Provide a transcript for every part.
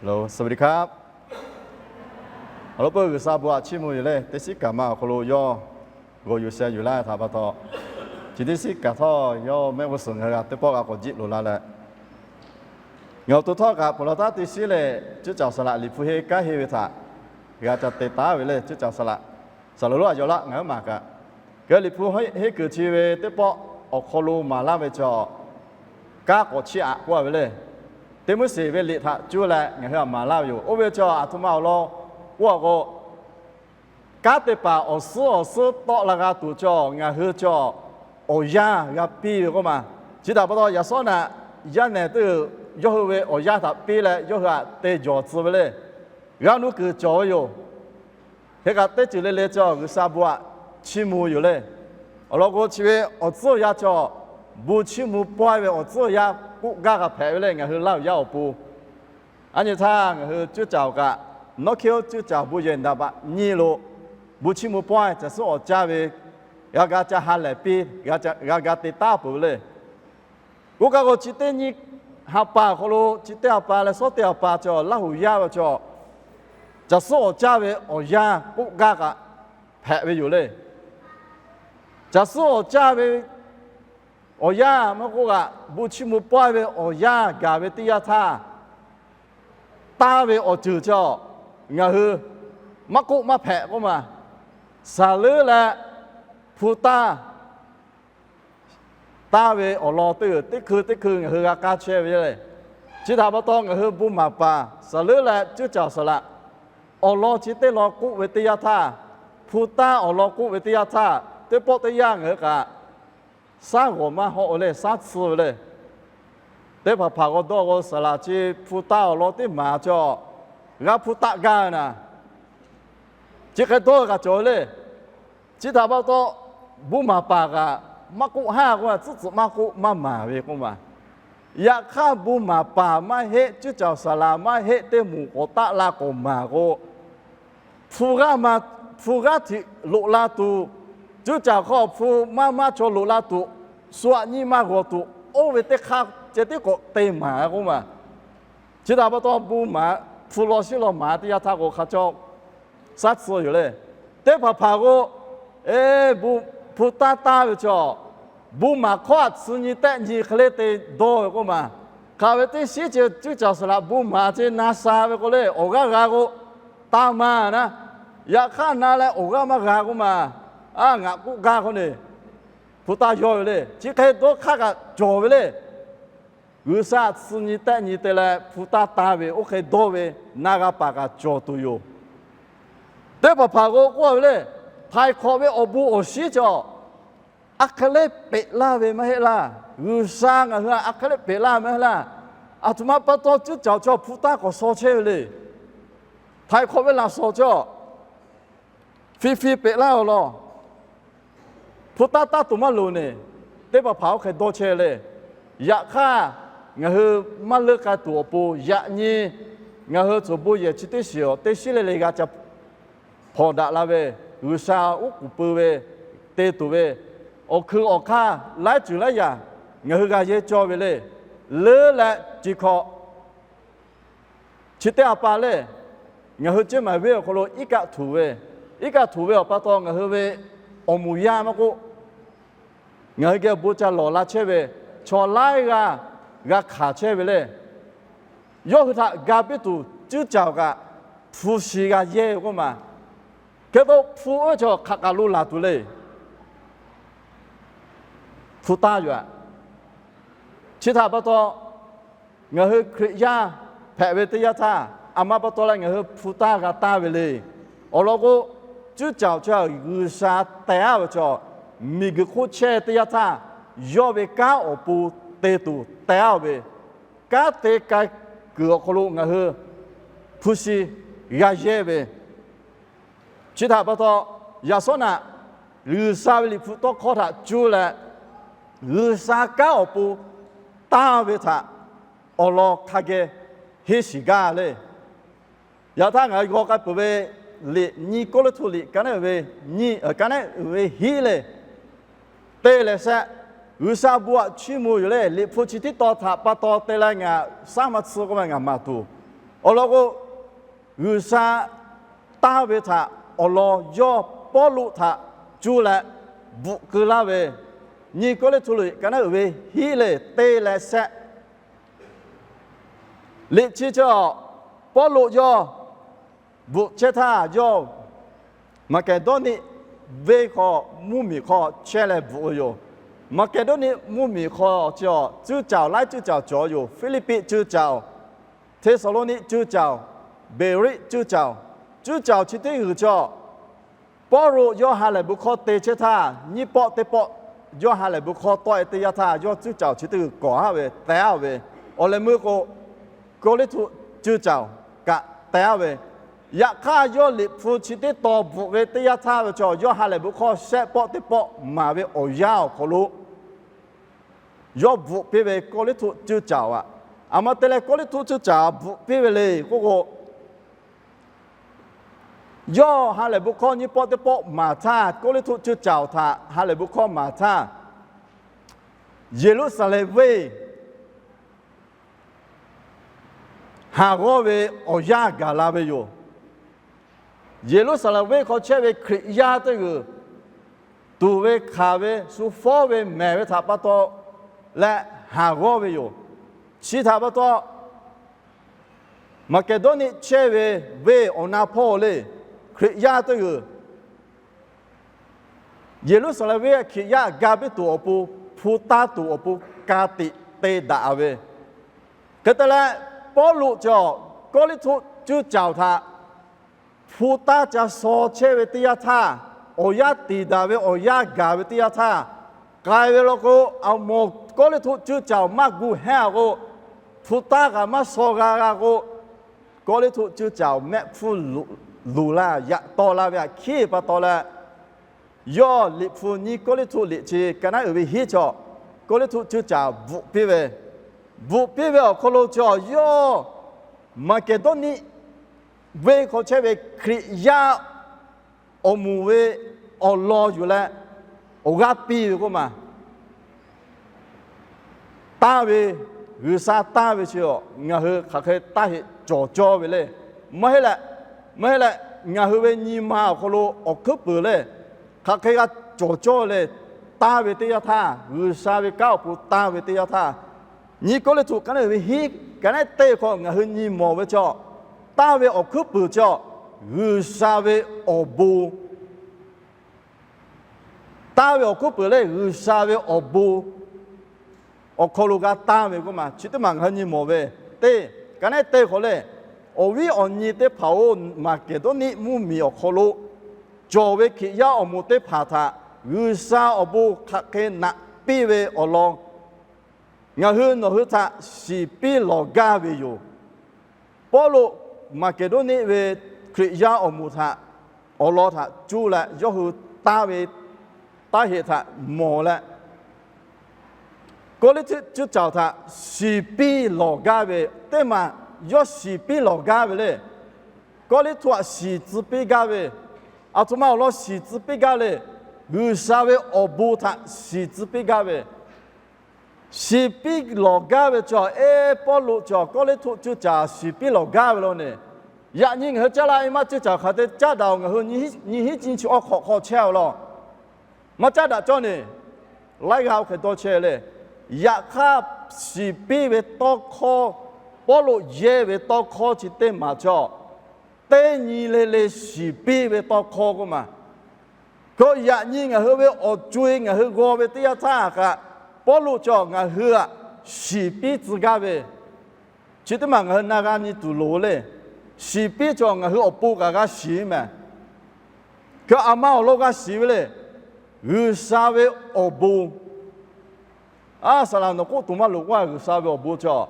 สวัสดีครับ Awˬ lawn peuˬ G'uiˬsha bon htaꞈ chiˇ mvuh yoˬ le. Teˇ shiˉ kaꞈ ma awˬ hk'aw lo yawˇ g'aw yuˬ sheh yuˬ laˇ htaꞈ pa taw, chi teˇ shiˉ kaꞈ htawˇ yawˇ mehˆ g'uˇ suhˍ ngaˬ hui g'a teˇ pawˆ g'a k'awꞈ jiˆ loꞈ la leh, ngaˬ awˬ to htawˇ kaꞈ peuˬ law taˉ teˇ shiˉ lehˬ, cuˇ caˍ saˍ laꞈ Liꞈ hpu henˇ kanˉ henˇ ve htaꞈ g'a ca te taˉ ve le. Cuˇ caˍ saˍ laꞈ, saˍ laꞈ lonˉ aꞈ yaw laˇ ngaˬ hui maˍ kaꞈ, ke Liꞈ hpu henˇ kuiˬ chi ve teˇ pawˆ awˬ hk'aw lo maˍ laˇ ve chaw, kanˉ k'awꞈ chiˇ aꞈ k'oˆ a ve le. Teˇ Moˉseˍ ve liꞈ htaꞈ cuˇ leh ngaˬ hui htaꞈ maˍ laˇ ve yoˬ. Oˇ ve chaw aˬ htoꞈ ma awˬ lawn k'oˆ a k'o, kanˉ te paˍ awˬ suhˉ awˬ suhˉ tawˆ la g'a tuˬ chaw ngaˬ hui chaw awˬ yanˇ g'a piˇ ve k'oˆ ma. Chi htaꞈ pa taw yaꞈ shawˉ naꞈ yaˇ nehˬ teˇ yawˇ hui ve awˬ yanˇ htaꞈ piˇ leh yawˇ hui htaꞈ te jawˬ tcuh ve le. G'a nuˇ kuiˬ cawˬ ve yoˬ. Hk'e kaꞈ teˇ ceuˬ le le chaw G'uiˬsha bon htaꞈ chiˇ mvuh yoˬ le. Awˬ lawn k'o chi ve awˬ tcuhˉ awˬ yanˇ chaw, bon chiˇ mvuh pawehˇ ve awˬ tcuhˉ awˬ yanˇ k'oˆ gaˇ kaꞈ hpehꞈ ve le ngaˬ hui Laˇ huˍ yaˇ awˬ pon. Aˉ nyi htaˇ ngaˬ hui cuˇ caˍ awˬ kaꞈ, nawˉ hkiˉ oˇ cuˇ caˍ awˬ bon yehˬ daꞈ baꞈ nyi lo, bon chiˇ mvuh pawehˇ caˬ suhˉ awˍ caˇ ve g'a ga ca ha lehˬ piˇ, g'a ga te taˉ peuˬ ve le. K'oˆ kaꞈ k'o chi teˇ nyi ha pa awˬ hk'aw lo chi teˇ ha pa leh shawˉ teˇ ha pa chaw Laˇ huˍ yaˇ ve chaw, caˬ suhˉ awˍ caˇ ve awˬ yanˇ k'oˆ gaˇ kaꞈ hpehꞈ ve yoˬ le. Caˬ suhˉ awˍ caˇ ve awˬ yanˇ maˇ k'oˆ kaꞈ, bon chiˇ mvuh pawehˇ ve awˬ yanˇ gaˬ ve teˇ yanˇ htaˇ, taˇ ve awˬ ceuˬ chaw ngaˬ hui maˇ k'oˆ maˇ hpehꞈ k'oˆ ma. Saˍ leuˉ leh hpu taˇ taˇ ve awˬ lawn teˇ teˇ hkui teˇ hkui ngaˬ hui g'a k'aˇ chehˇ ve le. Chi htaꞈ pa taw ngaˬ hui bon maˍ paˍ saˍ leuˉ leh cuˇ caˍ saˍ laꞈ awˬ lawn chi teˇ lawn k'oˆ ve teˇ yanˇ htaˇ, hpu taˇ awˬ lawn k'oˆ ve teˇ yanˇ htaˇ, teˇ pawˆ teˇ yanˇ ngaˬ hui kaꞈ shaˉ g'awˬ maˇ hawˆ ve le, shaˉ tsuh ve le. Teˇ hpaˍ hpaˍ g'aw dawˇ g'aw saˍ laꞈ chi hpu taˇ awˬ lawn teˇ maˍ chaw g'a hpu taˆ gaˇ ve naˍ, chi hk'e dawˇ ve kaꞈ cawˬ ve le. Chi htaꞈ pa taw, bon maˍ paˍ kaꞈ maˇ k'oˆ haˉ k'oˆ, tcuhˉ tcuhꞈ maˇ k'oˆ maˇ maˍ ve k'oˆ ma. Yaꞈ hk'aˇ bon maˍ paˍ maˇ heˆ, cuˇ caˍ saˍ laꞈ maˇ heˆ, teˇ moˍ k'awꞈ taˆ la k'awꞈ maˍ k'o, hpu g'aˇ ma, hpu g'aˇ htiꞈ loꞈ la tuˬ, cuˇ caˍ hk'aw hpu maˇ maˇ chaw loꞈ la tuˬ, shu aꞈ nyiˇ maˇ g'aw tuˬ, oˇ ve teˇ hk'aˇ ceh tiˉ k'awꞈ te maˍ k'oˆ ma. Chi htaꞈ pa taw bon maˍ, hpu law shiˉ law maˍ teˇ yanˇ htaˇ k'o hk'a caw shaˉ tsuh yoˬ le. Teˇ hpaˍ hpaˍ k'o, e, hpu taˇ taˇ ve chaw, bon maˍ hkawˇ aꞈ tsuh nyi tehˆ nyi hk'e le te dawˇ ve k'oˆ ma. Hk'aˬ ve teˇ shiˉ ceh cuˇ caˍ saˍ laꞈ bon maˍ ceh na sha ve k'o le, awˬ g'aˇ g'a k'o, taˇ maˇ naˉ. Yaꞈ hk'aˇ na leh awˬ g'aˇ maˇ g'a k'oˆ ma. A, ngaˬ k'oˆ gaˇ k'oˆ ne, hpu taˇ yawˇ ve le. Chi hk'e dawˇ hk'aˇ kaꞈ cawˬ ve le. G'uiˬsha tsuh nyi tehˆ nyi te leh hpu taˇ taˇ ve oˇ hk'e dawˇ ve na g'a paˍ kaꞈ cawˬ tuˬ yoˬ. Teˇ hpaˍ hpaˍ k'o k'oˆ ve le, htaiˍ hk'awꞈ ve awˬ bon awˬ shinˉ chaw, aˬ hk'e le peꞈ laˇ ve maˇ heˆ laˇ. G'uiˬsha ngaˬ hui aˬ hk'e le peꞈ laˇ ve maˇ heˆ laˇ. Aˬ htoꞈ ma pa taw cuˇ caˍ chaw hpu taˇ k'awꞈ shaw chehˇ ve le. Htaiˍ hk'awꞈ ve laꞈ shawnˍ chaw, hpi hpi peꞈ laˇ awˬ lawn, hpu taˇ taˇ tuˬ maˇ loˍ neˬ, teˇ hpaˍ hpaˍ oˇ hk'e dawˇ chehˇ le. Yaꞈ hk'aˇ, ngaˬ hui maˇ leuˇ k'ai tuˬ awˬ pon yaꞈ nyi ngaˬ hui tcuh bon yehˬ chi teˇ shiˍ awˬ teˇ shiˉ le le g'a ca hpawnˬ daꞈ la ve, G'uiˬsha uˉ k'oˍ pui ve, te tuˬ ve, awˬ hkui awˬ hk'aˇ laiˉ ceuˬ laiˉ yaꞈ ngaˬ hui g'a yehˇ cawˇ ve le. Leuˉ leh ci hkawꞈ chi teˇ ha pa le, ngaˬ hui Ceˇ Maiˍ venˇ awˬ hk'aw lo iˉ kaˆ htuˬ ve, iˉ kaˆ htuˬ ve awˬ pa taw ngaˬ hui ve awˬ moˍ yaˇ maˇ k'oˆ, ngaˬ hui geh bon ca lawˬ la chehˇ ve chaw laiˉ g'aˇ g'a hkanˍ chehˇ ve le. Yawˇ hui htaꞈ ga piˇ tuˬ cuˇ caˍ awˬ kaꞈ hpu shi g'a yehˇ ve k'oˆ ma. Hk'e k'o hpu oˇ ve chaw hk'aˬ kaꞈ lo laˬ tuˬ le. Hpu taˇ yoˬ aꞈ. Chi htaꞈ pa taw, ngaˬ hui Hkriꞈ yaˇ hpehꞈ ve teˇ yanˇ htaˇ, aˬ ma pa taw leh ngaˬ hui hpu taˇ g'a taˇ ve le. Awˬ lawn k'o, cuˇ caˍ awˬ chaw G'uiˬsha teh aˉ ve chaw, miˬguiˬ hk'oˆ chehˇ teˇ yanˇ htaˇ, yawˇ ve kanˉ awˬ pon te tuˬ teh aˉ ve, kanˉ te k'ai kuiˬ awˬ hk'aw lo ngaˬ hui hpu shi g'a yehˇ ve, chi htaꞈ pa taw, yaꞈ shawˉ naꞈ G'uiˬsha ve Liꞈ hpu tawˇ hkawˇ htaꞈ cuˇ leh, G'uiˬsha kanˉ awˬ pon taˇ ve htaꞈ awˬ lawn hk'a geh henˇ shiˍ gaˇ le. Yaꞈ htaˇ ngaˬ hui g'aw k'ai peuˬ ve liꞈ nyi Kawˇrenˍhtuˆ liꞈ ka neˉ ve nyi, ka neˉ ve hiˉ le, te lehˬ shehˆ, G'uiˬsha bon aꞈ chiˇ mvuh yoˬ le. Liꞈ hpu chi tiˉ taw htaꞈ pa taw te leh ngaˬ shaˉ maˇ tsuh k'oˆ ve ngaˬ maˍ tuˬ, Awˬ lawn k'o, G'uiˬsha tanˇ ve htaꞈ awˬ lawn yawˇ Pawˇluꞈ htaꞈ cuˇ leh bvuhꞈ keu laˇ ve, nyiˇ Kawˇrenˍhtuˆ liꞈ ka naˉ uiˍ ve hiˉ leh teˇ leh shehˆ. Liꞈ chi chi a, Pawˇluꞈ yawˇ bvuhꞈ chehˇ htaˇ yawˇ Maˍkeˍdawˇniˆ venˇ hk'aw mvuhˇmiˬ hk'aw chehˇ leh bvuhꞈ ve yoˬ. Maˍkeˍdawˇniˆ mvuhˇmiˬ hk'aw chi a, cuˇ caˍ laiˉ cuˇ caˍ cawˬ yoˬ. Hpiˇliˇpiˆ cuˇ caˍ, Hteˇsaˍlawˇniˆ cuˇ caˍ, Beˍriˆ cuˇ caˍ, cuˇ caˍ chi teˇ g'uiˬ chi a, Pawˇluꞈ yawˇ ha lehˬ bon hkawˇ te chehˇ htaˇ, nyiˇ pawˆ teˇ pawˆ yawˇ ha lehˬ bon hkawˇ tawˆ e teˇ yanˇ htaˇ, yawˇ cuˇ caˍ chi teˇ g'uiˬ kawˬ haˉ ve, teh haˉ ve, awˬ lehˬ meuˇ k'o, Kawˇrenˍhtuˆ cuˇ caˍ kaꞈ teh haˉ ve, yaꞈ hk'aˇ yawˇ liꞈ hpu chi teˇ tawn bvuhꞈ ve teˇ yanˇ htaˇ ve chaw, yawˇ ha lehˬ bon hkawˇ shehˆ pawˆ teˇ pawˆ maˍ ve awˬ yanˇ awˬ hk'aw lo yawˇ bvuhꞈ piˇ ve Kawˇrenˍhtuˆ cuˇ caˍ aꞈ. Aˬ ma te leh Kawˇrenˍhtuˆ cuˇ caˍ bvuhꞈ piˇ ve le k'oˆ k'o, yawˇ ha lehˬ bon hkawˇ nyiˇ pawˆ teˇ pawˆ maˍ htaˇ, Kawˇrenˍhtuˆ cuˇ caˍ htaꞈ ha lehˬ bon hkawˇ maˍ htaˇ, Yeˍruˆsaˍlehnˍ venˇ haˍ g'awˇ ve awˬ yanˇ gaˬ la ve yoˬ. Yeˍruˆsaˍlehnˍ venˇ hk'aw chehˇ ve Hkriꞈ yaˇ teˇ g'uiˬ tuˍ ve hkanˍ ve shu fawˉ ve mehˬ ve htaꞈ pa taw leh haˍ g'awˇ ve yoˬ. Chi htaꞈ pa taw, Maˍkeˍdawˇniˆ chehˇ ve venˇ awˬ na hpawˇ le, Hkriꞈ yaˇ teˇ g'uiˬ Yeˍruˆsaˍlehnˍ venˇ Hkriꞈ yaˇ ga piˇ tuˬ awˬ pon, hpu taˇ tuˬ awˬ pon ka tiꞈ te daꞈ ve. Hk'e te leh, Pawˇluꞈ cawˬ Kawˇrenˍhtuˆ cuˇ caˍ htaꞈ hpu taˇ ca shaw chehˇ ve teˇ yanˇ htaˇ, awˬ yanˇ tiˍ daꞈ ve awˬ yanˇ gaˬ ve teˇ yanˇ htaˇ, k'ai ve law k'o, aˬ mawˬ Kawˇrenˍhtuˆ cuˇ caˍ maˇ gu hehnˇ a k'o, hpu taˇ kaꞈ maˇ shaw g'a g'a k'o, Kawˇrenˍhtuˆ cuˇ caˍ mehˆ hpfuhˇ luˬ laˇ yaꞈ taw la ve aꞈ hkiˉ pa taw leh, yawˇ liꞈ hpu nyiˇ Kawˇrenˍhtuˆ liꞈ chi ka naˉ uiˍ ve hiˉ chaw, Kawˇrenˍhtuˆ cuˇ caˍ bvuhꞈ piˇ ve, bvuhꞈ piˇ ve awˬ hk'aw lo cawˬ yawˇ Maˍkeˍdawˇniˆ venˇ hk'aw chehˇ ve Hkriꞈ yaˇ awˬ moˍ ve awˬ lawn yuˬ leh awˬ g'aˇ piˇ ve k'oˆ ma. Tanˇ ve, G'uiˬsha tanˇ ve chi a, ngaˬ hui hk'aˬ hk'e taˇ heꞈ cawˬ cawˇ ve le. Maˇ heˆ leh, maˇ heˆ leh, ngaˬ hui ve nyi ma awˬ hk'aw lo awˬ hkuiˉ puiˍ le, hk'aˬ hk'e g'a cawˬ cawˇ le. Tanˇ ve teˇ yanˇ htaˇ, G'uiˬsha ve kanˉ awˬ pon tanˇ ve teˇ yanˇ htaˇ, nyiˇ Kawˇrenˍhtuˆ ka naˉ uiˍ ve hiˉ ka naˉ teˇ hk'aw ngaˬ hui nyi mawˬ ve chi a, tanˇ ve awˬ hkuiˉ puiˍ chi a, G'uiˬsha ve awˬ bon tanˇ ve awˬ hkuiˉ puiˍ le, G'uiˬsha ve awˬ bon awˬ hk'aw lo g'a tanˇ ve k'oˆ ma. Chi teˇ maˬ ngaˬ hui nyi mawˬ ve, teˇ, ka naˉ teˇ hk'aw le, awˬ viˉ awˬ nyi teˇ hpaˍ-oˬ, Maˍkeˍdawˇniˆ mvuhˇmiˬ awˬ hk'aw lo cawˬ ve Hkriꞈ yaˇ awˬ moˍ teˇ hpaˍ htaꞈ G'uiˬsha awˬ bon hk'aˬ hk'e naꞈ piˇ ve awˬ lawn ngaˬ hui nawˬ hui htaꞈ shiˍ piˇ lawˬ gaˇ ve yoˬ. Pawˇluꞈ Maˍkeˍdawˇniˆ ve Hkriꞈ yaˇ awˬ moˍ htaꞈ, awˬ lawn htaꞈ cuˇ leh yawˇ hui tanˇ ve taˇ heꞈ htaꞈ mawˬ leh, Kawˇrenˍhtuˆ cuˇ caˍ htaꞈ shiˍ piˇ lawˬ gaˇ ve, teˇ maˬ yawˇ shiˍ piˇ lawˬ gaˇ ve le. Kawˇrenˍhtuˆ htaꞈ shiˍ tcuh piˇ gaˇ ve, aˬ htoꞈ ma awˬ lawn shiˍ tcuh piˇ gaˇ le. G'uiˬsha ve awˬ bon htaꞈ shiˍ tcuh piˇ gaˇ ve, shiˍ piˇ lawˬ gaˇ ve cawˬ, eˇ, Pawˇluꞈ cawˬ Kawˇrenˍhtuˆ cuˇ caˍ shiˍ piˇ lawˬ gaˇ ve law ne. Yaꞈ nyi ngaˬ hui caˇ laˇ e maˇ cuˇ caˍ hk'aˬ te caˇ daꞈ-oˬ, ngaˬ hui nyi hiˉ nyi hiˉ nyi chi awˬ hk'awꞈ hk'aw chehˇ-oˬ law. Maˇ caˇ daꞈ cawˇ ne, laiˉ g'aˇ oˇ hk'e dawˇ chehˇ le. Yaꞈ hk'aˇ, shiˍ piˇ ve tawˇ hkawˇ, Pawˇluꞈ yehˇ ve tawˇ hkawˇ chi teˇ maˬ cawˬ, teˇ nyi le le shiˍ piˇ ve tawˇ hkawˇ k'oˆ ma. Kawꞈ yaꞈ nyi ngaˬ hui ve awˬ co-e ngaˬ hui g'aw ve teˇ yanˇ htaˇ kaꞈ, Pawˇluꞈ cawˬ ngaˬ hui htaꞈ shiˍ piˇ tcuh gaˇ ve, chi teˇ maˬ ngaˬ hui na g'a nyi tuˬ loˍ le. Shiˍ piˇ cawˬ ngaˬ hui awˬ pon kaꞈ g'a shiˍ mehˍ. Kawꞈ aˬ ma awˬ lawn g'a shiˍ ve le. G'uiˬsha ve awˬ bon, a saˍ laˍ nawˬ k'oˆ tuˬ maˇ loˍ k'oˆ a, G'uiˬsha ve awˬ bon cawˬ.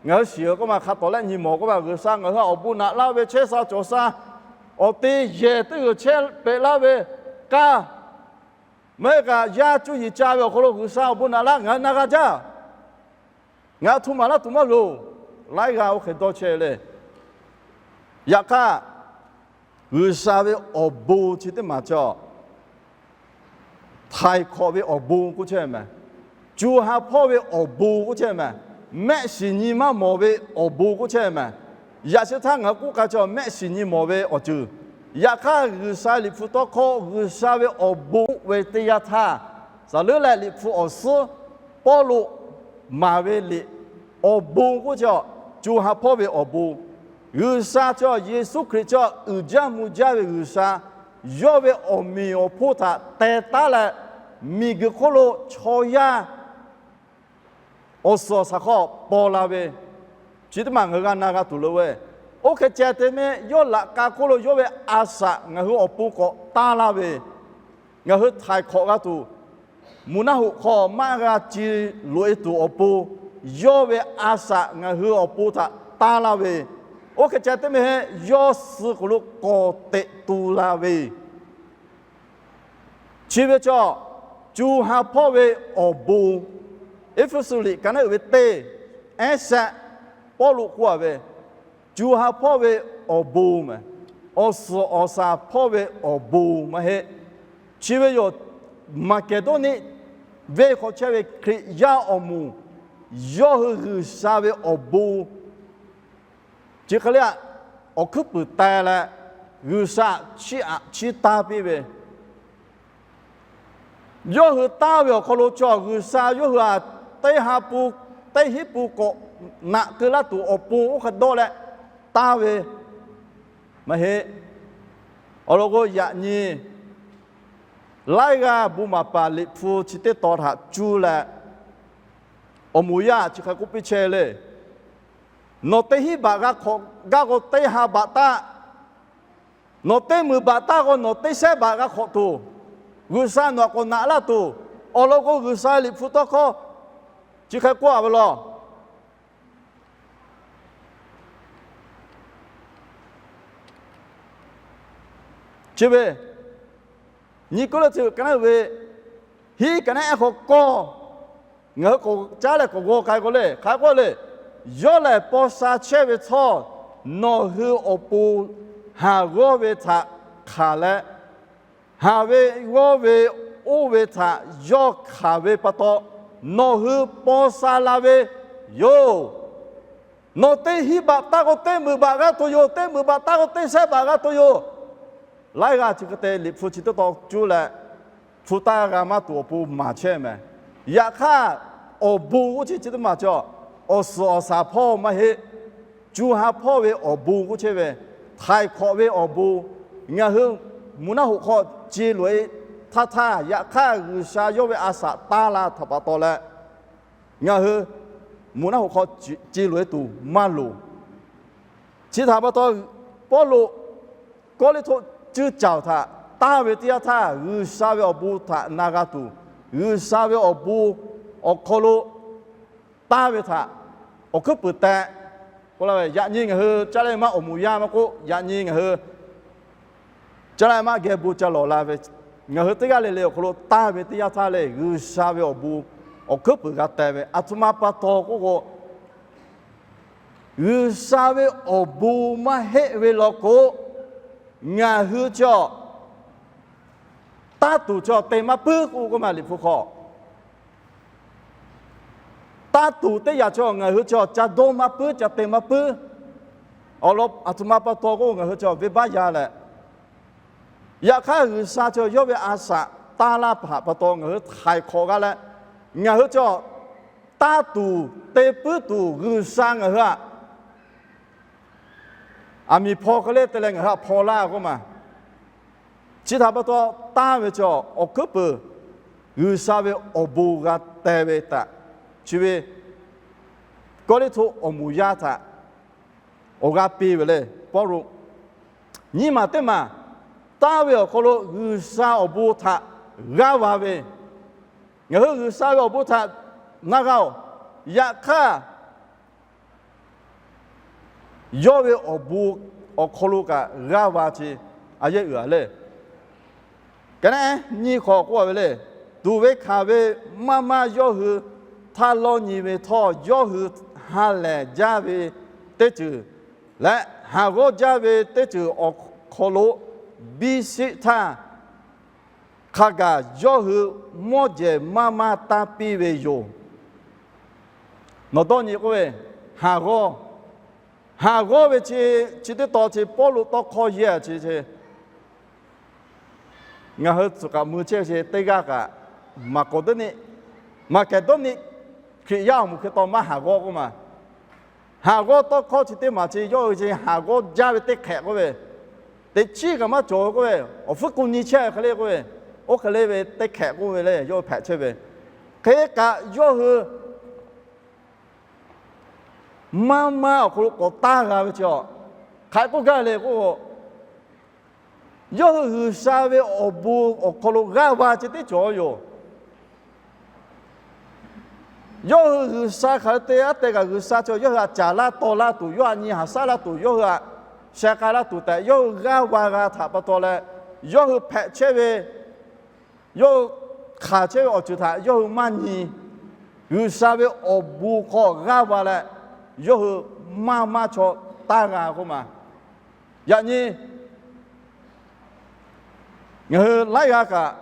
Ngaˬ hui shiˍ k'oˆ ma hk'a tawˍ lehˆ nyi mawˬ k'oˆ ma, G'uiˬsha ngaˬ hui awˬ bon naꞈ laˇ ve chehˇ sha cawˬ sha, awˬ te yehˬ teˇ g'uiˬ chehˇ pehꞈ laˇ ve k'aˇ, maˇ heˆ kaꞈ yaˇ cuˇ yiˍ ca ve awˬ hk'aw lo G'uiˬsha awˬ bon naꞈ laˇ ngaˬ hui na g'a jaˇ. Ngaˬ hui hto maˍ laˇ tuˬ maˇ loˍ. Laiˉ g'aˇ oˇ hk'e dawˇ chehˇ le. Yaꞈ hk'aˇ, G'uiˬsha ve awˬ bon chi teˇ maˬ cawˬ, htaiˍ hk'awꞈ ve awˬ bon k'oˆ chehˇ mehˍ. Cu ha hpawˇ ve awˬ bon k'oˆ chehˇ mehˍ. Mehˆ shiˍ nyi maˇ mawˬ ve awˬ bon k'oˆ chehˇ mehˍ. Yaꞈ sheh htaˇ ngaˬ hui k'oˆ k'ai chaw mehˆ shiˍ nyi mawˬ ve awˬ ceuˬ. Yaꞈ hk'aˇ, G'uiˬsha liꞈ hpu tawˇ hkawˇ G'uiˬsha ve awˬ bon k'oˆ ve teˇ yanˇ htaˇ, saˍ leuˉ leh liꞈ hpu awˬ suhˉ Pawˇluꞈ maˍ ve liꞈ, awˬ bon k'oˆ chi, co ha hpawˇ ve awˬ bon, G'uiˬsha chi, Yeˍsuˆ Hkriꞈ chi, uiˍ jaˇ mvuh jaˇ ve G'uiˬsha, yawˇ ve awˬ meꞈ awˬ hponˇ htaꞈ teh taˉ leh, miˬguiˬ hk'oˆ lo chaw yaˇ awˬ suhˍ awˬ shaˍ hk'aw paw la ve, chi teˇ maˬ ngaˬ hui g'a na g'a tuˬ loˍ ve. Oˇ hk'e ceh te mehˆ yawˇ laꞈ ka hk'oˆ lo yawˇ ve a shaꞈ ngaˬ hui awˬ pon k'awꞈ taˇ laˇ ve, ngaˬ hui htaiˍ hk'awꞈ g'a tuˬ, mvuhˇ naˆ hoꞈ hk'aw maˇ g'a ci loꞈ-e tuˬ awˬ pon, yawˇ ve a shaꞈ ngaˬ hui awˬ pon htaꞈ taˇ laˇ ve, oˇ hk'e ceh te mehˆ yawˇ suh k'oˍ lo k'awꞈ teꞈ tu la ve, chi ve chaw, co ha hpawˇ ve awˬ bon. Eˇfeˇsuꞈ liꞈ ka naˉ uiˍ ve teˇ, ehˉ shehˆ, Pawˇluꞈ k'oˆ a ve, co ha hpawˇ ve awˬ bon mehˬ, awˬ suhˍ awˬ shaˍ hpawˇ ve awˬ bon maˇ heˆ. Chi ve yoˬ, Maˍkeˍdawˇniˆ venˇ hk'aw chehˇ ve Hkriꞈ yaˇ awˬ moˍ, yawˇ hui G'uiˬsha ve awˬ bon chi hk'e le, awˬ hkuiˉ puiˍ teh leh, G'uiˬsha chiˇ aꞈ chiˇ taˇ piˇ ve, yawˇ hui taˇ ve awˬ hk'aw lo chaw G'uiˬsha yawˇ hui a, teˇ ha pu, teˇ hinˉ pu k'awꞈ naꞈ keu laˇ tuˬ awˬ pon oˇ hk'e dawˇ leh taˇ ve maˇ heˆ. Awˬ lawn k'o, yaꞈ nyi laiˉ g'aˇ bon maˍ paˍ liꞈ hpu chi teˇ tawn htaꞈ cuˇ leh, awˬ moˍ yaˇ chi hk'e k'oˆ piˇ chehˇ le. Nawˬ teˇ hinˉ baꞈ g'a hk'awꞈ gaˇ k'o, teˇ ha baꞈ taˇ. Nawˬ teˇ meunˍ baꞈ taˇ k'o, nawˬ teˇ shehˉ baꞈ g'a hk'awꞈ tuˬ, G'uiˬsha nawˬ htaꞈ k'awꞈ naꞈ laˇ tuˬ, awˬ lawn k'o, G'uiˬsha liꞈ hpu tawˇ hkawˇ chi hk'e k'oˆ a ve law. Chi ve, nyi kuˉ leuˉ tcuh ka naˉ ve, hiˉ ka naˉ ehˉ hk'aw kawˇ, ngaˬ hui k'awꞈ caˉ leh k'awꞈ g'aw k'ai k'o le, hk'a k'oˆ le, yawˇ lehˬ paw sha chehˇ ve htawˇ, nawˬ hui awˬ pon haˍ g'awˇ ve htaꞈ hkanˍ leh, haˍ ve g'awˇ ve oˇ ve htaꞈ yawˇ hkanˍ ve pa taw, nawˬ hui paw sha la ve yoˬ. Nawˬ teˇ hinˉ baꞈ taˇ k'o, teˇ meunˍ baꞈ g'a tuˬ yoˬ. Teˇ meunˍ baꞈ taˇ k'o, teˇ shehˉ baꞈ g'a tuˬ yoˬ. Laiˉ g'aˇ chi hk'e te liꞈ hpu chi teˇ tawn cuˇ leh, hpu taˇ g'a maˇ tuˬ awˬ pon maˍ chehˇ mehˍ. Yaꞈ hk'aˇ, awˬ bon k'oˆ chi chi teˇ maˬ chaw, awˬ suhˍ awˬ shaˍ hpawˇ maˇ heˆ. Co ha hpawˇ ve awˬ bon k'oˆ chehˇ ve, htaiˍ hk'awꞈ ve awˬ bon, ngaˬ hui mvuhˇ naˆ hoꞈ hk'aw ce loꞈ-e htaˇ htaˇ, yaꞈ hk'aˇ G'uiˬsha yawˇ ve a shaꞈ taˇ la htaꞈ pa taw leh, ngaˬ hui mvuhˇ naˆ hoꞈ hk'aw ce loꞈ-e tuˬ maˇ loˍ. Chi htaꞈ pa taw, Pawˇluꞈ Kawˇliˇhtoˆ cuˇ caˬ htaꞈ taˇ ve teˇ yanˇ htaˇ, G'uiˬsha ve awˬ bon htaꞈ na g'a tuˬ, G'uiˬsha ve awˬ bon awˬ hk'aw lo taˇ ve htaꞈ awˬ hkuiˉ puiˍ teh k'oˆ laˇ ve, yaꞈ nyi ngaˬ hui caˇ leh maˇ awˬ moˍ yaˇ maˇ k'oˆ, yaꞈ nyi ngaˬ hui caˇ leh maˇ geh bon ca lawˬ la ve, ngaˬ hui teˇ g'aˇ le le awˬ hk'aw lo taˇ ve teˇ yanˇ htaˇ le, G'uiˬsha ve awˬ bon awˬ hkuiˉ puiˍ g'a teh ve, aˬ htoꞈ ma pa taw k'oˆ k'o, G'uiˬsha ve awˬ bon maˇ heˆ ve law k'o, ngaˬ hui chaw taˇ tuˬ chaw te maˇ puiˉ k'oˆ k'oˆ ma liꞈ hpu hk'aw. Taˇ tuˬ teˇ yanˇ chaw ngaˬ hui chaw ca dawˇ maˇ puiˉ, ca te maˇ puiˉ. Awˬ lawn aˬ htoꞈ ma pa taw k'o, ngaˬ hui chaw venˇbaˆ yaˇ leh, yaꞈ hk'aˇ G'uiˬsha chaw yawˇ ve a shaꞈ taˇ laˇ htaꞈ pa taw ngaˬ hui htaiˍ hk'awꞈ g'a leh, ngaˬ hui chaw taˇ tuˬ te puiˉ tuˬ G'uiˬsha ngaˬ hui aꞈ aˬ miˍ hpaw hk'e le te leh ngaˬ hui aꞈ hpaw laˇ k'oˆ ma. Chi htaꞈ pa taw, taˇ ve chaw awˬ hkuiˉ puiˍ G'uiˬsha ve awˬ bon g'a teh ve htaꞈ, chi ve Kawˇliˇhtoˆ awˬ moˍ yaˇ htaꞈ awˬ g'aˇ piˇ ve le. Pawˇluꞈ nyiˇ maˬ teˇ maˬ taˇ ve awˬ hk'aw lo G'uiˬsha awˬ bon htaꞈ g'aˇ va ve, ngaˬ hui G'uiˬsha ve awˬ bon htaꞈ na g'a oˬ. Yaꞈ hk'aˇ, yawˇ ve awˬ bon awˬ hk'aw lo kaꞈ g'aˇ va ce, a yehˇ uiˍ a le. Ka naˉ ehˉ nyiˇ hk'aw k'oˆ a ve le, tuˍ ve hkanˍ ve maˇ maˇ yawˇ hui htaˇ lawˇ nyi ve htawˇ, yawˇ hui ha lehˬ jaˇ ve teˇ ceuˬ leh haˍ g'awˇ jaˇ ve teˇ ceuˬ awˬ hk'aw lo biˇ sheˆ htaˇ, hk'a gaˬ yawˇ hui mawˇ jehˬ maˇ maˇ taˇ piˇ ve yoˬ. Nawˬ dawˇ nyi k'oˆ ve, haˍ g'awˇ Haˍ g'awˇ ve chi, chi teˇ tawn chi Pawˇluꞈ tawˇ hkawˇ yehˇ chi, ngaˬ hui tcuh kaꞈ mui chehˇ ve chi teˇ g'aˇ kaꞈ, Maˍkeˍdawˇniˆ, Maˍkeˍdawˇniˆ Hkriꞈ yaˇ awˬ moˍ hk'e taw maˇ haˍ g'awˇ k'oˆ ma. Haˍ g'awˇ tawˇ hkawˇ chi teˇ maˬ chi yawˇ hui chi haˍ g'awˇ jaˇ ve teˇ hk'ehꞈ k'oˆ ve, teꞈ chiˉ kaꞈ maˇ cawˬ ve k'oˆ ve, awˬ hpfuhˇ k'oˆ nyi chehˇ ve hk'e le k'oˆ ve, oˇ hk'e le ve teˇ hk'ehꞈ k'oˆ ve le yawˇ hui hpehꞈ chehˇ ve. Hk'e kaꞈ yawˇ hui maˇ maˇ awˬ hk'aw lo k'awꞈ taˇ g'a ve chi a, hk'aˬ hk'e k'oˆ gaˇ le k'o, yawˇ hui G'uiˬsha ve awˬ bon awˬ hk'aw lo g'aˇ va chi teˇ cawˬ yoˬ. Yawˇ hui G'uiˬsha hk'aˬ hk'e te aˉ te kaꞈ, G'uiˬsha chi yawˇ hui htaꞈ caˍ laˇ taw laˇ tuˬ, yawˇ htaꞈ nyi haꞈ shaˉ laˇ tuˬ, yawˇ hui htaꞈ sheh k'ai laˇ tuˬ tehꞈ yawˇ hui g'aˇ va g'a htaꞈ pa taw leh, yawˇ hui hpehꞈ chehˇ ve, yawˇ hui hk'aˬ chehˇ ve awˬ ceuˬ htaꞈ yawˇ hui maˇ nyi. G'uiˬsha ve awˬ bon hk'aw g'aˇ va leh, yawˇ hui maˇ maˇ chaw taˇ g'a k'oˆ ma. Yaꞈ nyi ngaˬ hui laiˉ g'aˇ kaꞈ,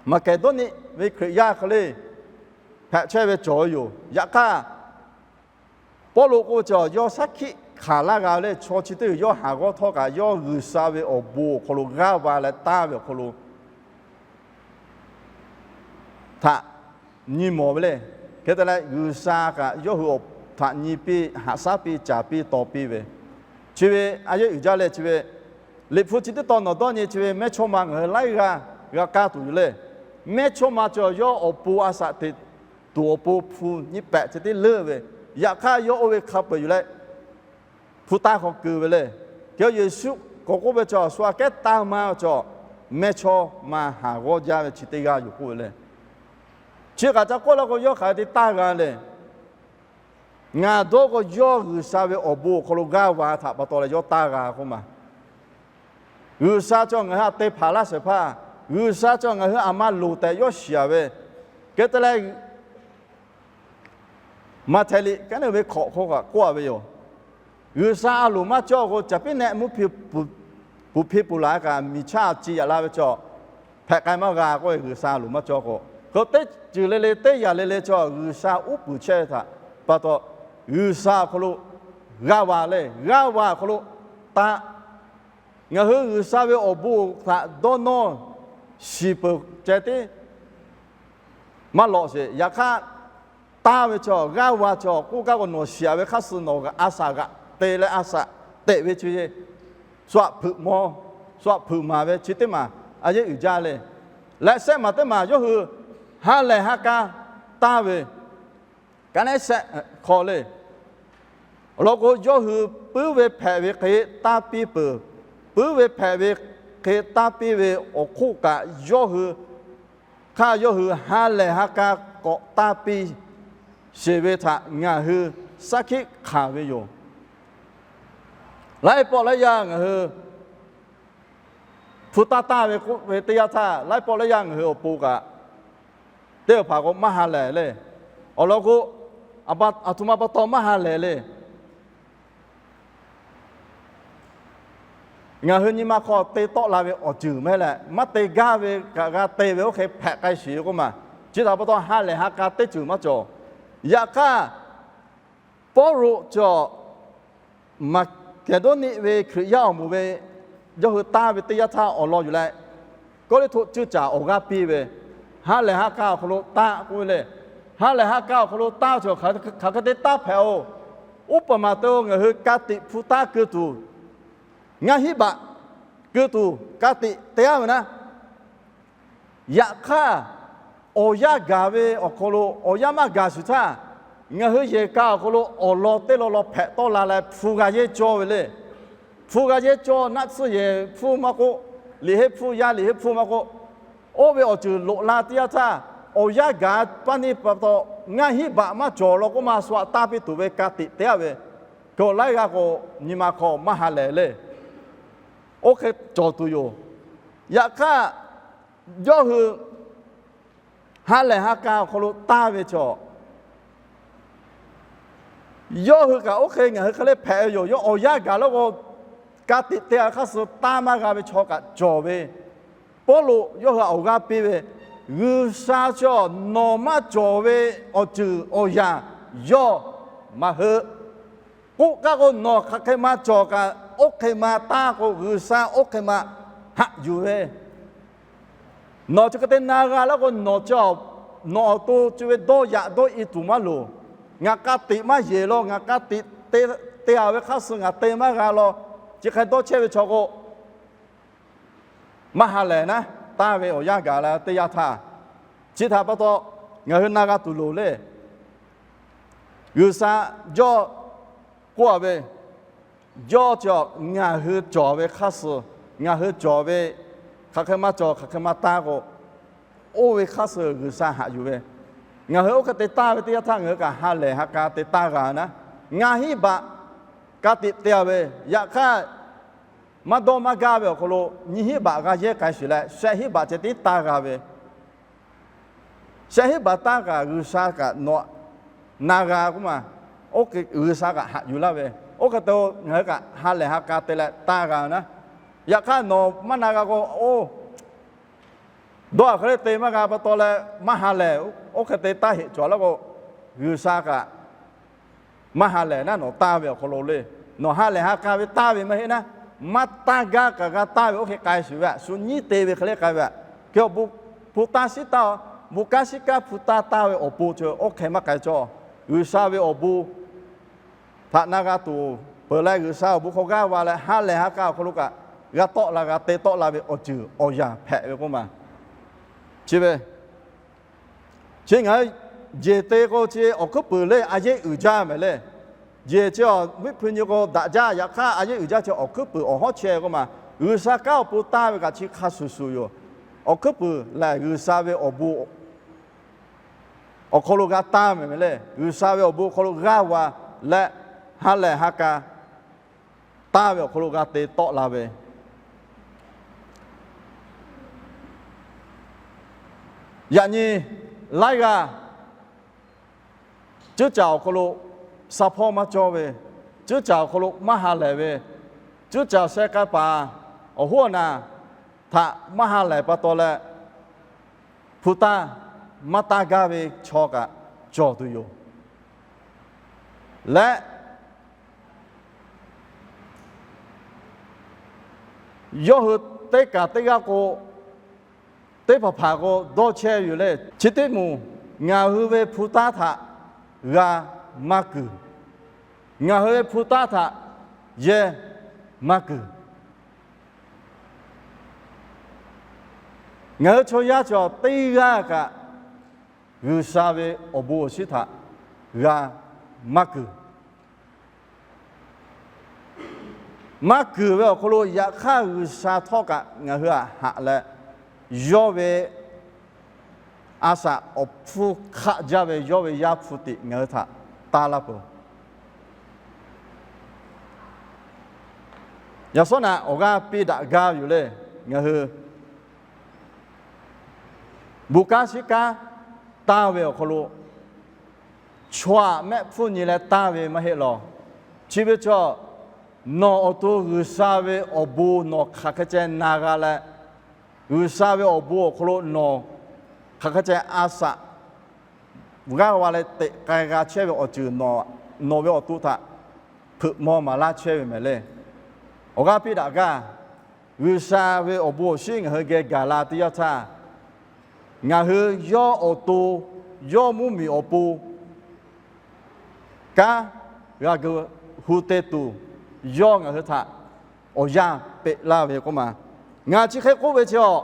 Maˍkeˍdawˇniˆ ve Hkriꞈ yaˇ hk'e le hpehꞈ chehˇ ve cawˬ ve yoˬ. Yaꞈ hk'aˇ, Pawˇluꞈ k'oˆ ve chi yawˇ shaˉ hkiˆ hkanˍ laˇ g'a ve le, chaw chi teˇ yawˇ haˍ g'awˇ htawˇ kaꞈ yawˇ G'uiˬsha ve awˬ bon awˬ hk'aw lo g'aˇ va leh taˇ ve awˬ hk'aw lo htaꞈ nyi mawˬ ve le. Hk'e te leh G'uiˬsha kaꞈ yawˇ hui htaꞈ nyi piˇ, haꞈ shaˉ piˇ, caˍ piˇ, taw piˇ ve, chi ve a yeˉ uiˍ jaˇ leh, chi ve Liꞈ hpu chi teˇ tawn nawˬ dawˇ nyi chi ve mehˇchawˇma ngaˬ hui laiˉ g'aˇ g'a kaˇ tuˬ yoˬ le. Mehˇchawˇma chi yawˇ awˬ pon a shaꞈ teꞈ tuˬ awˬ pon hpu nyiˇ pehꞈ chi teˇ leuˉ ve, yaꞈ hk'aˇ yawˇ oˇ ve hk'a peu-eˬ yuˬ leh hpu taˇ hk'aw keu ve le. Hk'e Yeˍsuˆ k'awꞈ k'oˆ ve chi, shu aꞈ kehˉ taˇ maˇ ve chi, mehˇchawˇma haˍ g'awˇ jaˇ ve chi teˇ g'aˇ yoˬ k'oˆ ve le. Chi kaꞈ ca k'oˆ laˇ k'o, yawˇ hk'aˬ hk'e te taˇ g'a le. Ngaˬ dawˇ k'o, yawˇ G'uiˬsha ve awˬ bon awˬ hk'aw lo g'aˇ va htaꞈ pa taw leh yawˇ taˇ g'a k'oˆ ma. G'uiˬsha chi ngaˬ hui htaꞈ te hpanˍ laˇ shehˍ hpaˇ, G'uiˬsha chi ngaˬ hui aˬ ma loˍ tehꞈ yawˇ shiˍ-aˬ ve. Hk'e te leh, Maꞈhtehˍ liꞈ kehˉ neˇ ve hkawꞈ hk'aw kaꞈ k'oˆ-a ve yoˬ. G'uiˬsha a loˍ maˇ cawˇ k'o, caˍ piˉ nehˆ mvuhˇ hpi puˍ hpi puˍ laˬ kaꞈ miˬ chaˇ a ci yaꞈ la ve chi, hpehꞈ k'ai maˇ g'a k'oˆ ve, G'uiˬsha a loˍ maˇ cawˇ k'o. Hk'e teˇ ceuˬ le le teˇ yanˇ le le chi G'uiˬsha uˉ peunˍ chehˇ ve htaꞈ pa taw, G'uiˬsha awˬ hk'aw lo g'aˇ va le, g'aˇ va awˬ hk'aw lo taˇ. Ngaˬ hui G'uiˬsha ve awˬ bon htaꞈ dawˇ nawˇ shiˍ peuˬ ceh tiˉ maˇ lawꞈ sheˍ. Yaꞈ hk'aˇ, taˇ ve chi, g'aˇ va chi k'oˆ gaˇ k'o, nawˬ shiˍ-aˬ ve hk'aˇ suh nawˬ a shaꞈ g'aꞈ te leh a shaꞈ teꞈ ve chi, shu aꞈ hpeuꞈ maw, shu aꞈ hpeuꞈ maˍ ve chi teˇ maˬ a yeˉ uiˍ jaˇ le. Leh shehˆ maˬ teˇ maˬ yawˇ hui ha lehˬ ha k'a taˇ ve ka neˉ shehˆ hk'aw le. Awˬ lawn k'o, yawˇ hui puiˉ ve hpehꞈ ve hk'e taˇ piˇ peuˬ. Puiˉ ve hpehꞈ ve hk'e taˇ piˇ ve awˬ hk'oˆ kaꞈ, yawˇ hui hk'aˇ yawˇ hui ha lehˬ ha k'a k'awꞈ taˇ piˇ sheˍ ve htaꞈ ngaˬ hui shaˉ hkiˆ hkanˍ ve yoˬ. Laiˉ pawˆ laiˉ yaˇ ngaˬ hui hpu taˇ taˇ ve k'oˆ ve teˇ yanˇ htaˇ, laiˉ pawˆ laiˉ yaˇ ngaˬ hui awˬ pon kaꞈ teˇ hpaˍ k'o maˇ ha lehˬ le. Awˬ lawn k'o, aˬ htoꞈ ma pa taw maˇ ha lehˬ le. Ngaˬ hui nyi ma hk'aw te tawˆ la ve awˬ ceuˬ mehˉ leh, maˇ te gaˇ ve kaꞈ g'a te ve oˇ hk'e hpehꞈ k'ai sheˍ ve k'oˆ ma. Chi htaꞈ pa taw ha lehˬ ha k'a teˇ ceuˬ maˇ cawˬ. Yaꞈ hk'aˇ, Pawˇluꞈ chi Maˍkeˍdawˇniˆ ve Hkriꞈ yaˇ awˬ moˍ ve yawˇ hui taˇ ve teˇ yanˇ htaˇ awˬ lawn yuˬ leh, Kawˇrenˍhtuˆ ceuˇ caˬ awˬ g'aˇ piˇ ve, ha lehˬ ha k'a awˬ hk'aw lo taˇ k'oˆ ve le. Ha lehˬ ha k'a awˬ hk'aw lo taˇ ve chi hk'aˬ hk'e te taˇ hpehꞈ-oˬ. Uˉ peunˍ maˬ te-o, ngaˬ hui ka tiꞈ hpu taˇ keu tuˬ, ngaˇ hinˉ baꞈ keu tuˬ ka tiꞈ te-a ve naˉ, yaꞈ hk'aˇ, awˬ yanˇ gaˬ ve awˬ hk'aw lo awˬ yanˇ maˇ gaˬ shuˍ htaˇ, ngaˬ hui yehˬ ka awˬ hk'aw lo awˬ lawn teˇ lawn lawn hpehꞈ tawˆ la leh hpu g'a yehˇ cawˇ ve le. Hpu g'a yehˇ cawˇ, naˆ tsuhˇ yehˬ hpfuhˇ maˇ k'oˆ, liꞈ henˇ hpfuhˇ, yaˇ liꞈ henˇ hpfuhˇ maˇ k'oˆ, oˇ ve awˬ ceuˬ loꞈ la teˇ yanˇ htaˇ, awˬ yanˇ gaˬ paˇ neˇ pa taw ngaˇ hinˉ baꞈ maˇ cawˬ law k'oˆ ma, shu aꞈ taˇ piˇ tuˬ ve ka tiꞈ te-a ve, kawˬ laiˉ g'aˇ k'o nyi ma hk'aw maˇ ha lehˬ le. Oˇ hk'e cawˬ tuˬ yoˬ. Yaꞈ hk'aˇ, yawˇ hui ha lehˬ ha k'a awˬ hk'aw lo taˇ ve chaw, yawˇ hui kaꞈ oˇ hk'e ngaˬ hui hk'e le hpehꞈ ve yoˬ. Yawˇ awˬ yanˇ gaˬ law k'o, ka tiꞈ te-a ve hk'aˇ suh taˇ maˇ g'a ve chaw kaꞈ cawˬ ve, Pawˇluꞈ yawˇ hui awˬ g'aˇ piˇ ve, G'uiˬsha chi nawˬ maˇ cawˬ ve awˬ ceuˬ awˬ yanˇ yawˇ maˇ heuˆ. K'oˆ kaꞈ k'o, nawˬ hk'aˬ hk'e ma cawˬ kaꞈ, oˇ hk'e ma taˇ k'o, G'uiˬsha oˇ hk'e ma haꞈ yuˬ ve. Nawˬ chi hk'e te na g'a laˇ k'o, nawˬ chi, nawˬ awˬ to chi ve dawˇ yaꞈ dawˇ i tuˬ maˇ loˍ. Ngaˬ k'a tiꞈ maˇ yeˬ law, ngaˬ k'a tiꞈ te, te-a ve hk'aˇ suh ngaˬ te maˇ g'a law. Chi hk'e dawˇ chehˇ ve chaw k'o, maˇ ha lehˬ naˉ, taˇ ve awˬ yanˇ gaˬ la teˇ yanˇ htaˇ, chi htaꞈ pa taw ngaˬ hui na g'a tuˬ loˍ le. G'uiˬsha yawˇ k'oˆ-a ve, yawˇ chi ngaˬ hui cawˬ ve hk'aˇ suh, ngaˬ hui cawˬ ve hk'aˬ hk'e maˇ cawˬ, hk'aˬ hk'e maˇ taˇ k'o, oˇ ve hk'aˇ suh G'uiˬsha haꞈ yuˬ ve. Ngaˬ hui oˇ hk'e te taˇ ve teˇ yanˇ htaˇ ngaˬ hui kaꞈ ha lehˬ ha k'a te taˇ g'a naˉ. Ngaˬ hiˉ baꞈ ka tiꞈ te-a ve, yaꞈ hk'aˇ maˇ dawˇ maˇ gaˇ ve awˬ hk'aw lo nyiˇ hiˉ baꞈ g'a yehˇ k'ai sheˍ leh, shehˆ hiˉ baꞈ ceh tiˉ taˇ g'a ve. Shehˆ hiˉ baꞈ taˇ kaꞈ G'uiˬsha kaꞈ nawˬ na g'a k'oˆ ma, G'uiˬsha kaꞈ haꞈ yuˬ laˇ ve. Oˇ hk'e te ngaˬ hui kaꞈ ha lehˬ ha k'a te leh taˇ g'a naˉ. Yaꞈ hk'aˇ nawˬ maˇ na g'a k'o, oˇ dawˇ hk'e le te maˇ g'a pa taw leh maˇ ha lehˬ, oˇ hk'e te taˇ heꞈ cawˬ laˇ k'o, G'uiˬsha kaꞈ maˇ ha lehˬ naˉ nawˬ taˇ ve awˬ hk'aw lo le. Nawˬ ha lehˬ ha k'a ve taˇ ve maˇ heˆ naˉ, maˇ taˇ gaˇ kaꞈ g'a taˇ ve oˇ hk'e k'ai sheˍ ve, a shu nyiˉ te ve hk'e le k'ai ve. Hk'e awˬ bon hpu taˇ shiˉ taˇ, bon kanˉ shiˉ kanˉ hpu taˇ taˇ ve awˬ pon chi oˇ hk'e maˇ k'ai cawˬ. G'uiˬsha ve awˬ bon htaꞈ na g'a tuˬ peuˬ leh, G'uiˬsha awˬ bon hk'aw g'aˇ va leh ha lehˬ ha k'a awˬ hk'aw lo kaꞈ g'a tawˆ la, g'a te tawˆ la ve awˬ ceuˬ awˬ yanˇ hpehꞈ ve k'oˆ ma. Chi ve chi ngaˬ hui jeˬ te k'o chi awˬ hkuiˉ puiˍ le a yehˉ uiˍ jaˇ mehˍ le. Jeˬ chi awˬ miˆ hpu nyi k'o daꞈ jaˇ, yaꞈ hk'aˇ a yehˉ uiˍ jaˇ chi awˬ hkuiˉ puiˍ awˬ hawˉ chehˇ k'oˆ ma. G'uiˬsha kanˉ awˬ pon taˇ ve kaꞈ chi hk'a shuˍ shuˍ yoˬ. Awˬ hkuiˉ puiˍ lehˬ G'uiˬsha ve awˬ bon awˬ hk'aw lo g'a taˇ mehˍ mehˍ le. G'uiˬsha ve awˬ bon awˬ hk'aw lo g'aˇ va leh ha lehˬ ha k'a taˇ ve awˬ hk'aw lo g'a te tawˆ la ve. Yaꞈ nyi laiˉ g'aˇ cuˉ caˍ awˬ hk'aw lo sa hpawˇ maˇ cawˇ ve, cuˉ caˍ awˬ hk'aw lo maˇ ha lehˬ ve, cuˉ caˍ sheh k'ai paˍ awˬ hoˉ awˬ naˬ htaꞈ maˇ ha lehˬ pa taw leh, hpu taˇ maˇ taˇ gaˇ ve chaw kaꞈ cawˬ tuˬ yoˬ. Leh yawˇ hui teˇ kaˬ teˇ g'aˇ k'o, teˇ hpaˍ hpaˍ k'o dawˇ chehˇ ve yoˬ le. Chi teˇ moˍ ngaˬ hui ve hpu taˇ htaꞈ g'a maˇ kuiˬ. Ngaˬ hui ve hpu taˇ htaꞈ yehˇ maˇ kuiˬ. Ngaˬ hui chaw yaˇ cawˬ teˇ g'aˇ kaꞈ G'uiˬsha ve awˬ bon awˬ shinˉ htaꞈ g'a maˇ kuiˬ. Maˇ kuiˬ ve awˬ hk'aw lo yaꞈ hk'aˇ G'uiˬsha htawˇ kaꞈ ngaˬ hui htaꞈ haꞈ leh, yawˇ ve a shaꞈ awˬ hpfuhˇ hk'aˆ jaˇ ve yawˇ ve Yaˇ hpu tiꞈ ngaˬ hui htaꞈ taˇ laˇ peuˬ. Yaꞈ shawˉ naꞈ awˬ g'aˇ piˇ daꞈ gaˇ ve yoˬ le. Ngaˬ hui bon kanˉ shiˉ kanˉ taˇ ve awˬ hk'aw lo, chaw aꞈ mehˆ hpfuhˇ nyi leh taˇ ve maˇ heˆ law. Chi ve chaw, nawˬ awˬ to G'uiˬsha ve awˬ bon nawˬ hk'aˬ hk'e ceh na g'a leh, G'uiˬsha ve awˬ bon awˬ hk'aw lo nawˬ hk'aˬ hk'e ceh a shaꞈ g'aˇ va leh teꞈ k'ai g'a chehˇ ve awˬ ceuˬ nawˬ ve awˬ to htaꞈ hpeuꞈ maw maˍ laˇ chehˇ ve mehˍ le. Awˬ g'aˇ piˇ daꞈ gaˇ, G'uiˬsha ve awˬ bon awˬ shinˉ ngaˬ hui geh gaˬ la teˇ yanˇ htaˇ, ngaˬ hui yawˇ awˬ to, yawˇ mvuhˇmiˬ awˬ pon kanˉ g'a gu hu te tuˬ, yawˇ ngaˬ hui htaꞈ awˬ yanˇ peꞈ laˇ ve k'oˆ ma. Ngaˬ chi hk'e k'oˆ ve chi awˬ,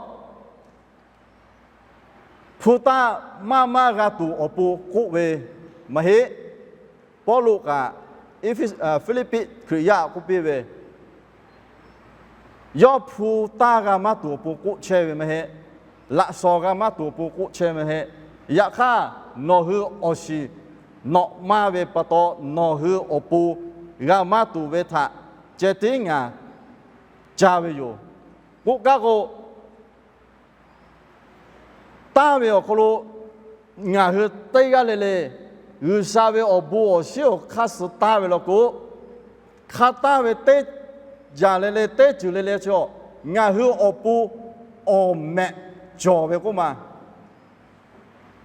hpu taˇ maˇ maˇ g'a tuˬ awˬ pon k'oˆ ve maˇ heˆ. Pawˇluꞈ kaꞈ Eˇfeˇ, Hpiˇliˇpiˆ Hkriꞈ yaˇ k'oˆ piˇ ve, yawˇ hpu taˇ g'a maˇ tuˬ awˬ pon k'oˆ chehˇ ve maˇ heˆ. Laꞈ shawnˍ g'a maˇ tuˬ awˬ pon k'oˆ chehˇ maˇ heˆ. Yaꞈ hk'aˇ, nawˬ hui awˬ shiˍ nawꞈ maˇ ve pa taw, nawˬ hui awˬ pon g'a maˇ tuˬ ve htaꞈ ceh tiˉ ngaˬ ca ve yoˬ. K'oˆ kaˇ k'o, taˇ ve awˬ hk'aw lo ngaˬ hui teˇ g'aˇ le le G'uiˬsha ve awˬ bon awˬ shinˉ awˬ hk'aˇ suh taˇ ve law k'o, hk'a taˇ ve teˇ yanˇ le le teˇ ceuˬ le le chi ngaˬ hui awˬ pon awˬ mehꞈ cawˬ ve k'oˆ ma.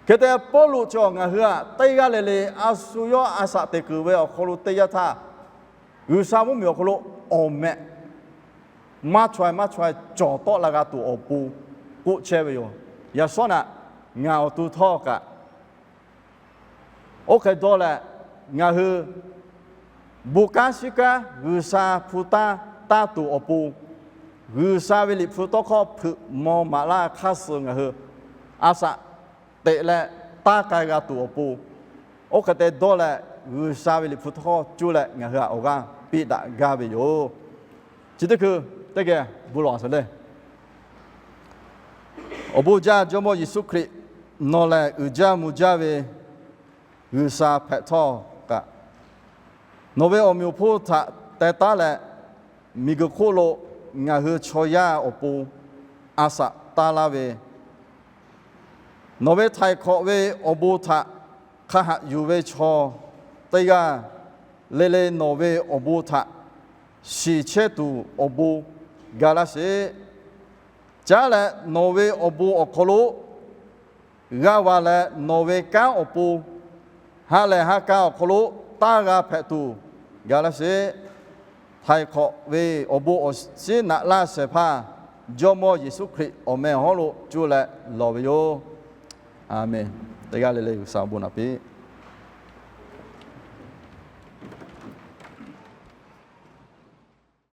Hk'e te Pawˇluꞈ chi ngaˬ hui aꞈ teˇ g'aˇ le le a shu yawˇ a shaꞈ teꞈ kuiˬ ve awˬ hk'aw lo teˇ yanˇ htaˇ, G'uiˬsha mvuhˇmiˬ awˬ hk'aw lo awˬ mehꞈ maˇ chaweh maˇ chaweh cawˬ tawˆ la g'a tuˬ awˬ pon k'oˆ chehˇ ve yoˬ. Yaꞈ shawˉ naꞈ ngaˬ awˬ to htawˇ kaꞈ oˇ hk'e dawˇ leh, ngaˬ hui bon kanˉ shiˉ kanˉ G'uiˬsha hpu taˇ taˇ tuˬ awˬ pon, G'uiˬsha ve Liꞈ hpu tawˇ hkawˇ hpeuꞈ maw maˍ laˇ hk'aˇ suh ngaˬ hui a shaꞈ teꞈ leh taˇ k'ai g'a tuˬ awˬ pon, oˇ hk'e te dawˇ leh G'uiˬsha ve Liꞈ hpu tawˇ hkawˇ cuˇ leh ngaˬ hui aꞈ awˬ g'aˇ piˇ daꞈ gaˇ ve yoˬ. Chi teˇ hkui teˇ geh bon lawˬ a shuˍ le. Awˬ bon jaˇ Jawˇmawˇ Yeˍsuˆ Hkriꞈ, nawˬ lehˬ uiˍ jaˇ mvuh jaˇ ve G'uiˬsha hpehꞈ htawˇ kaꞈ, nawˬ ve awˬ meꞈ awˬ hponˇ htaꞈ teh taˉ leh, miˬguiˬ hk'oˆ lo ngaˬ hui chaw yaˇ awˬ pon a shaꞈ taˇ laˇ ve, nawˬ ve htaiˍ hk'awꞈ ve awˬ bon htaꞈ hk'a haꞈ yuˬ ve chaw teˇ g'aˇ le le nawˬ ve awˬ bon htaꞈ shiˍ chehˇ tuˬ awˬ bon ga laˇ sheˍ. Caˉ leh nawˬ ve awˬ bon awˬ hk'aw lo g'a va leh nawˬ ve kanˉ awˬ pon ha lehˬ ha k'a awˬ hk'aw lo taˇ g'a hpehꞈ tuˬ ga laˇ sheˍ. Htaiˍ hk'awꞈ ve awˬ bon awˬ shinˉ naꞈ laˇ shehˍ hpaˇ Jawˇmawˇ Yeˍsuˆ Hkriꞈ awˬ meh awˬ hawˉ lo cuˇ leh lawˬ ve yoˬ. A menˬ. Teˇ g'aˇ le le G'uiˬsha awˬ bon naꞈ piˇ